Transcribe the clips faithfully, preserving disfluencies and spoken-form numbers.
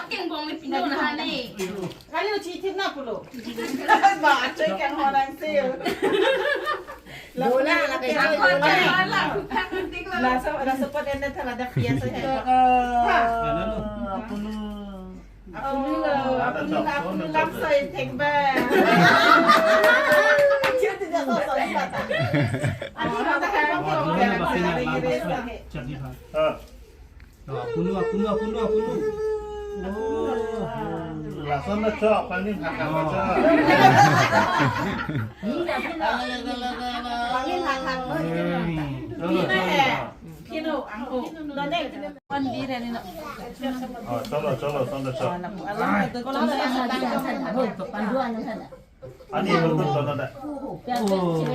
Keng bong ni pino na ni. Kali lo chitit na pulo. Ba, achoi kang horang sale. Dola, la kaya dola. Laso, laso pot ende thala dak biasa ya. Apunu lo, apunu lo, apunu lo, laso ithek ba. Chitit na so so ipata. Ani mata kaya ko. Chutney bha. Apunu, apunu, apunu, apunu. Oh. Lason na chok, panin hakak na chok. Panin hakak na chok. Cholo, cholo. Pino, angko. Oh, cholo, cholo, son na chok. Panduan sana. Ani, betul, betul, betul.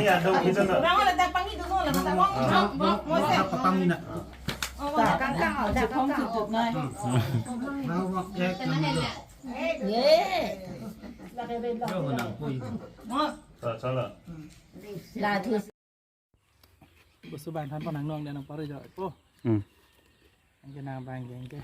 Iya, dong, kita, dong. Bang, ada tak pangi dulu lah, masa bang. Bang, bang, masa. Apa pangi nak? Oh, bang, kangkang, oh, kangkang, oh. Mau, mau, ya, kami dulu. Ye. Yo, menang, puy. Salah, salah. Lah, terus. Bosu bang than pon nang nong dan nang pari jo. Oh. Hmm. Anke nang bang ke, anke.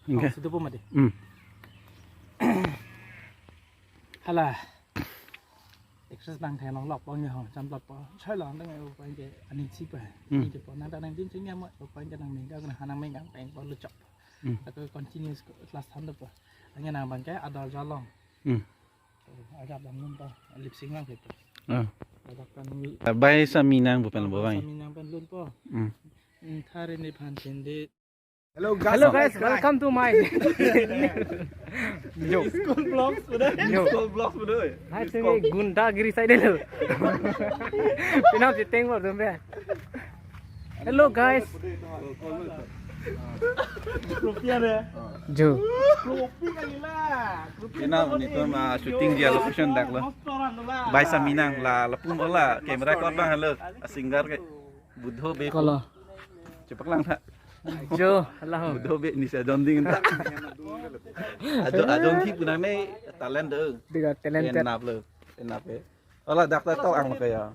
Anke. Oh, situ pun mati. Hmm. Hala. Exercise bang thang long lok pon yo hong cham lok pon. Choi long dang yo pon ke ani chi pa. Hmm. Ni ke pon nang ta nang din ching ya mo pon ke nang ming ka nang hanang ming ka peng pon lu chok. Hmm. Ako continuous class than do pa. Anke nang bang ke ador jo long. Hmm. Ajak bang nun po, lip sync lang po. Ah. Ajak kan ni. Bai Sami nang bupen bo bai. Sami nang pen lun po. Hmm. Hmm, thari ni phan sende. Hello guys. Hello guys, welcome to my Yo. School vlogs betul. Yo. School vlogs betul. Hai, sini gundagiri side lo. Pinam siteng lo, dumbe. Hello guys. Rupiah deh. Jo. Rupiah kali lah. Rupiah. Ina, ini tuh mah shooting dia location dak lo. Bai Sami nang la lapun bola camera ko bang halo singer ke Budho be. Kolo. Cepak lang tha. Jo, Allah. Budho be ni sa jonding ta. Ajo ajo thi punang ne talent do. Diga talent. Enap lo. Enap eh. Ola dak ta tok ang kaya.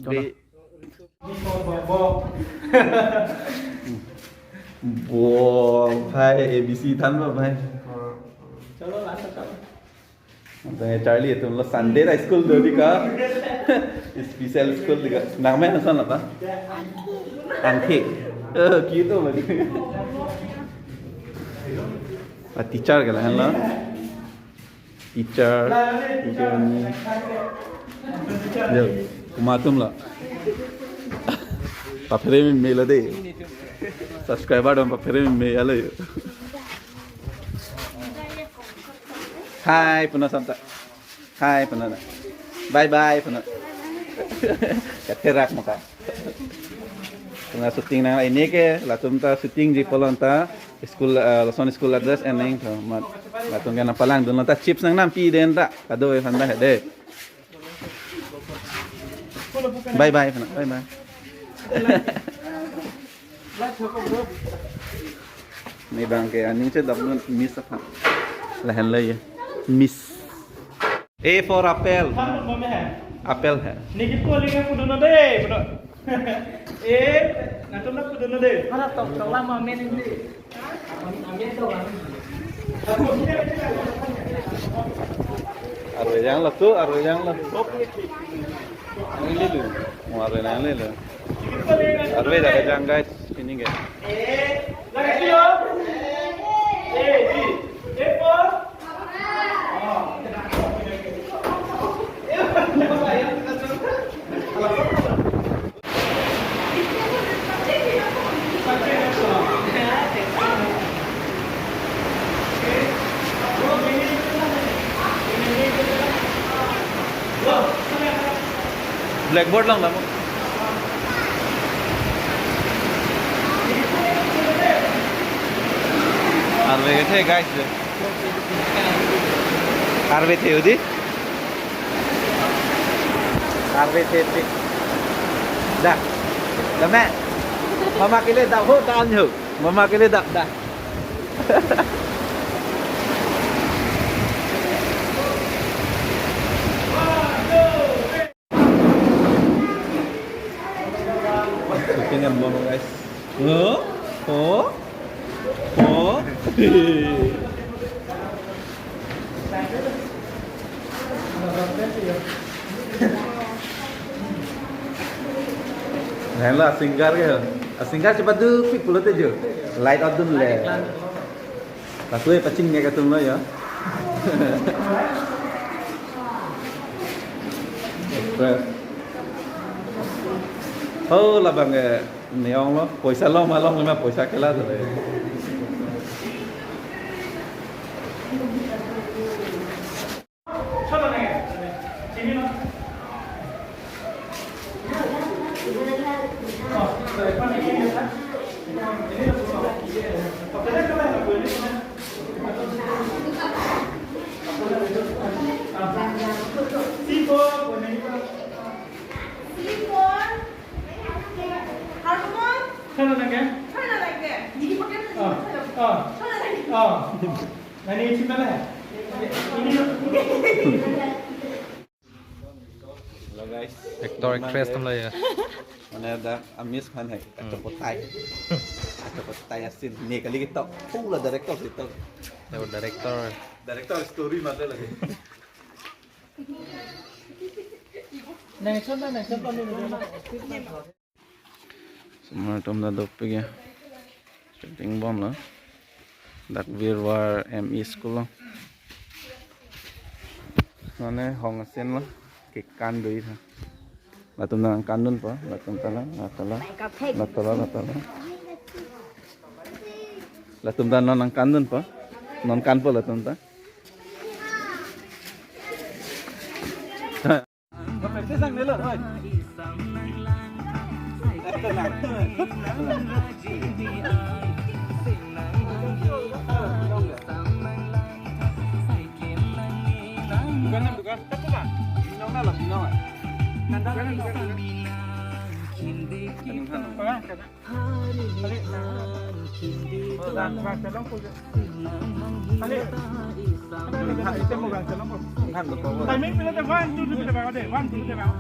Be. Bo, bhai, A B C than ba, bhai. Chalo, la, chalo. Tangte Charlie, tum lo Sunday ta school do di ka. Special school di ka. Nang men son apa? Angki. Eh, gitu lagi. Ah, teacher ke la, lo. Teacher, teacher ni. Yo, komat atum lo. Paphere meme lo de. Subscriber dong paphere meme alo yo. Hai, puna santa. Hai, puna. Bye bye, puna. Katherak maka. Puna shooting nang ini ke, latum ta shooting ji polon ta. School, eh, lason school address eneng tho, mat. Latum ke nang palang dun ta chips nang nampi den ta. Kado e phan ba de. Bye bye, phan, bye bye. Ni bang ke aning che dok dun miss apa. Lahen le ye. Miss. A for apple. Apple hai. Niki ko lika puduno de, pudu. Eh, nato na puduno de. Mana tok tok lama main ini. Arve jang lo tu, arve jang lo. Ang lilu. Mo arve nang lilu. Arve jaga jang guys, ini guys. Eh, lagi dulu. Eh, di. Eh, pos. Blackboard lang damo. Arve kethe guys de. Arve the udi. Arve the the. Dah. Dame. Mama kele dah ho tan ho. Mama kele dah dah. Bom, guys. Oh, oh, oh. Lahenlo singer ke. Singer chepadu pik pulote jo. Light out dunle. Laso e pachingnek atumlo ya. Express. Oh, labang eh, neong lo, poisa lo, malong lima poisa kela tuh. Hello guys. Actor, actress atum lo ya. Mane dak amis khan hai. Hmm. Kachokotai. Kachokotai asin. Ne kali ketok. Pula director ketok. Yo, director. Director story mate lagi. Next one, next one. Osomar atum ta dopik ya. Shooting bomlo. Dak Birwar M E School lo. Mane hong asin lo. Kekan doi tha. Latum nangkandunpo, latum ta la, la ta la. La ta la, la ta la. Latum ta non nangkandunpo. Non kanpo latum ta. Dukan, dukan. Binong na lo, binong. Dukan, dukan. Dukan, dukan. Timing pila te, one, two, three te bang, one, two, three te bang.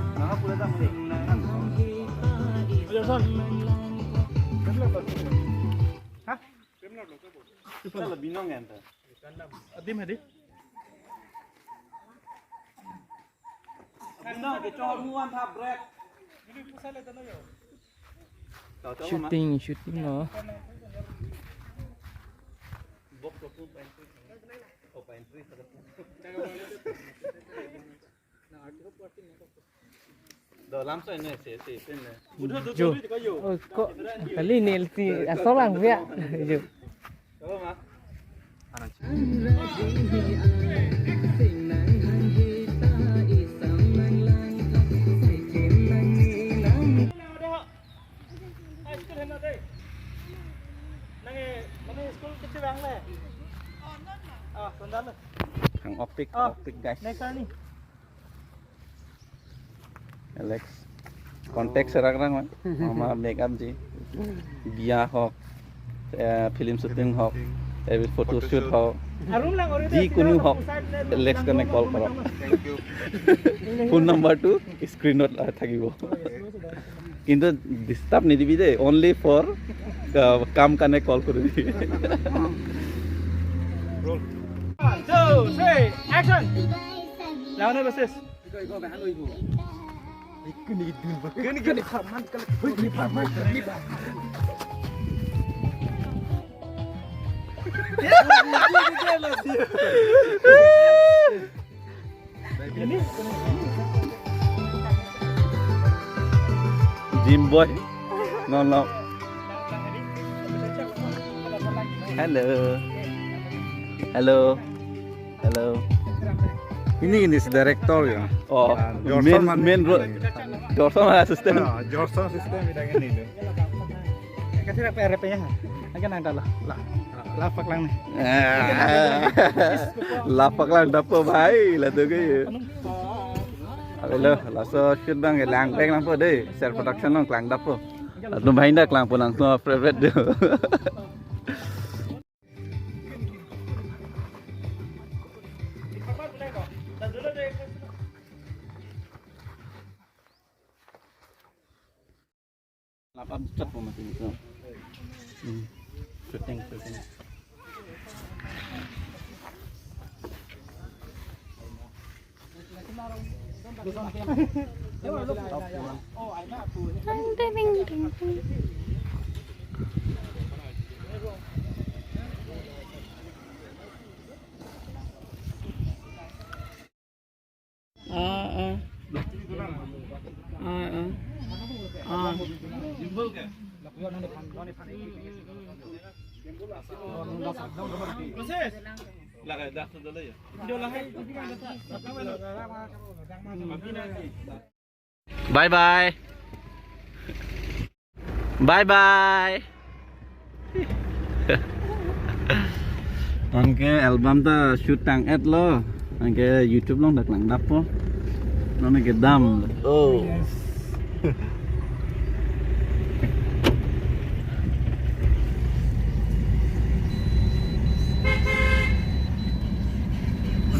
Ayo, son. Hah? Adim hadi. Shooting, shooting lo. Do lamso ne se se pin ne. Jo. Oh, ko kali ne si asolang ya. Jo. Coba ma. Hang opik, opik guys. Next ani. Alex, contact serak rang ma. Mama makeup ji, biya hok, eh, film shooting hok, eh, photo shoot hok, arum lang ore ji kunu hok, Alex kane call koro. Thank you. Phone number to screen ot, ah, thakibo. Kintu disturb nidibi de, only for, uh, kam kane call koribi. Roll. One, two, three, action. Lawan basis. Gym boy. No, no. Hello. Hello. Hello. Ini, ini si director ya. Oh, ah, Jorson main, man. Main role. Jorson assistant. Ah, Jorson assistant bidang ini tuh. Kasi rep rep ya. Lagi nang dalam. Lah. Lapak lang ni. Ah. Lapak lang dapo bhai, la to ke. Hello, laso shoot bang lang bang lang po de. Self production nong klang dapo. Latum bhai nda klang po nang to favorite do. Lapan cat po mati itu. Hmm. Syuting, syuting. Ding, ding, ding, ding. Ah, ah. Ah, ah. Ah. Bye bye. Bye bye. Anke album ta shoot tang-et lo. Anke YouTube along dak langdappo. Non kedam. Oh.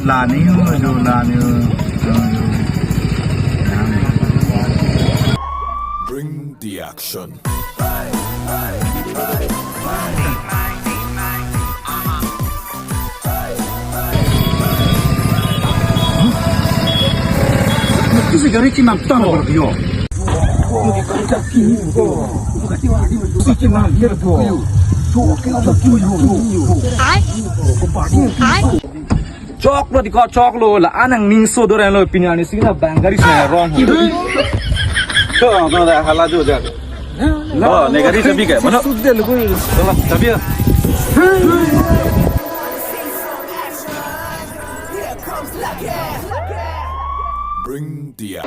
Lani ho, jo lani ho. Bring the action. Isi gari chinam tang lo yo. Isi chinam lir po. Ai. Ai. Choklo di ko, choklo la, anang ningso doran lo, pini arnisi na bang gari sina rong ho. To, to, da, hala jo ja. Oh, ne gari chabi ke, mano? Sudde lo ko. Chabi ya. Bring the